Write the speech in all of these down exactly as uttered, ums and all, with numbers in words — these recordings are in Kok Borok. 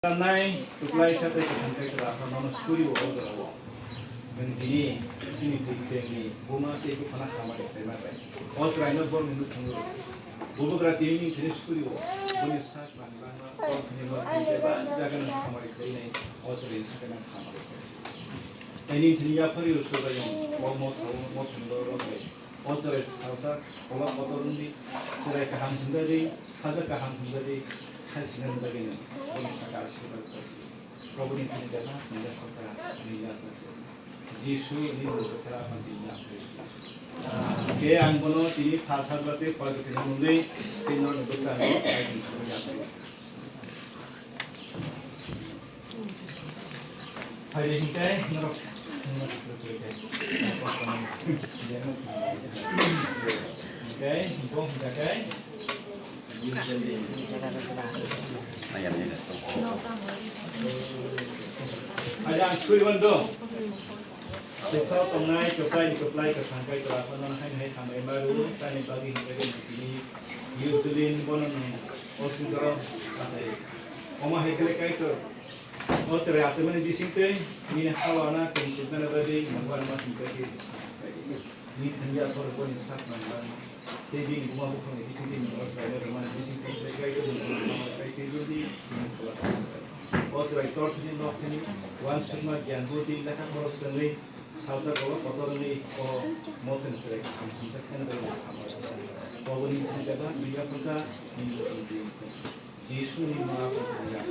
Nai, tuklai sa tei kwthang tei kwra pha nono suri o, o jora o. Nwng tini, chini twi krengni buma tei buphano hamari khlaima bai. O chwraino borokni nukhungo. Bubagra tini nini thani suri o. Boni sak rang rang no, o thani no, tei ba jaga no hamari khlainai. O chwraino sakhe no hamari khlai. Tei nini thani yaphari o subraiyung, o motha o, mothani borok rok bai. O chwrai salsa kolok kotor wngdi, chwrai kaham hwnjadi, sajak kaham hwnjadi, khaisina hwnjadi nw, boni saka asirwad khaisi. Probuni thani jana, nini khorka, nini aswk. Jisu, nini bwkhara, nini akhir. Ke ang bono tini phalsa jati, phalsa tini mungwi, tini norok bwkha no, ai tini sumui aswk. Hai de, hingkai, norok, norok, norok, hingkai, hingkai, hingkai. Hai de, ang suri wando. Chukha tongnai, chukha ni kwplai, kwthang kai, kwra phano hai, hai, hamai maru, tani bagwi hingkai, hingkai, hingkai. Yurjulin bono nung, o sujaro, asai. Omo hai khe kai to. O chwrai achai mani bising twi nini hawana tong chuknani bagwi nokbar ma tongkha khe nini thani aphuru boni sak nangma tei bini buma buphangni biching twi nini o chwraino rwmani bising twi tei kaitor nini buma tei tei jodi nini phola tongsa. O chwrai tor thani nok thani uansukma gyan budi lekha poro swrwngwi salsa kolok kotor wngwi o mothani chwrai kaham thumsa khe nini bagwi hamari. Oboni thani jaba nini aphuru nini buma tongkha. Jisu ni mung o kok ya.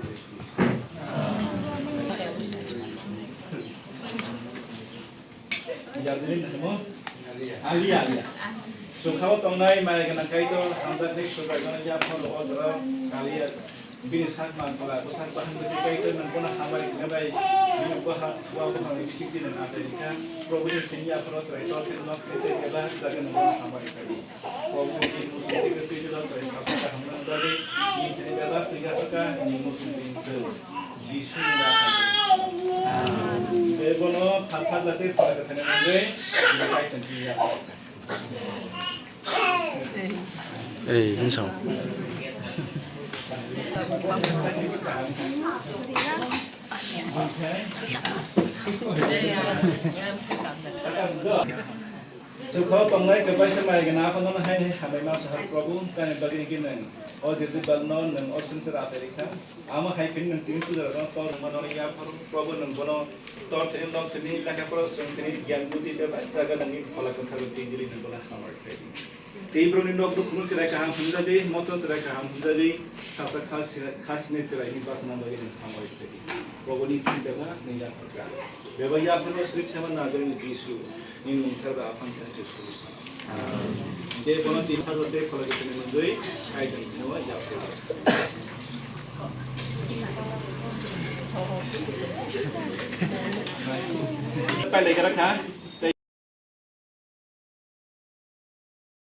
Ya, dini namo? Alia, Alia. Sukhao tongnai maya gana kaitor, hamda thik sukhai gana ya phano odro, Alia. Bini sak man pala, bosak bahan bati kaitor, nang kono hamari kena bai, bini boha, wa boha ni bisik di nang achai kha. Probu ni thani ya phano chwrai tor khe nok khe te keba, jaga nang kono hamari kha di. Ei, hinsa. Chukho tongnai kwplaisa mai gana, aphano hai hai hamai ma sahar Prabhu, tani bagwi hwnkhe nwng o Jezebel no nwng o swngchar achai rikha. Amo hai phini nwng tini suja rokno tor wngma noni ya Prabhu, nwng bono tor thini nok thini lekha pora swng thini gyan budi beba jaga nangni phola kwthar twi dili nwng bono hamari khlai di. Tei borokni nok rukunu chwrai kaham hwnjadi, moto chwrai kaham hwnjadi, sasa khasine chwraini bachana bagwi nwng hamari khlai di. Prabhu ni thwi beba nwng ya kwthar. Bebak yaphano sri sama nagarni Jisu, ni mungthar ba aphang thani Jisu. Je bono tin pharo de phola de tene mundui, kai de tene wa yaphano. Pai lai kara kha.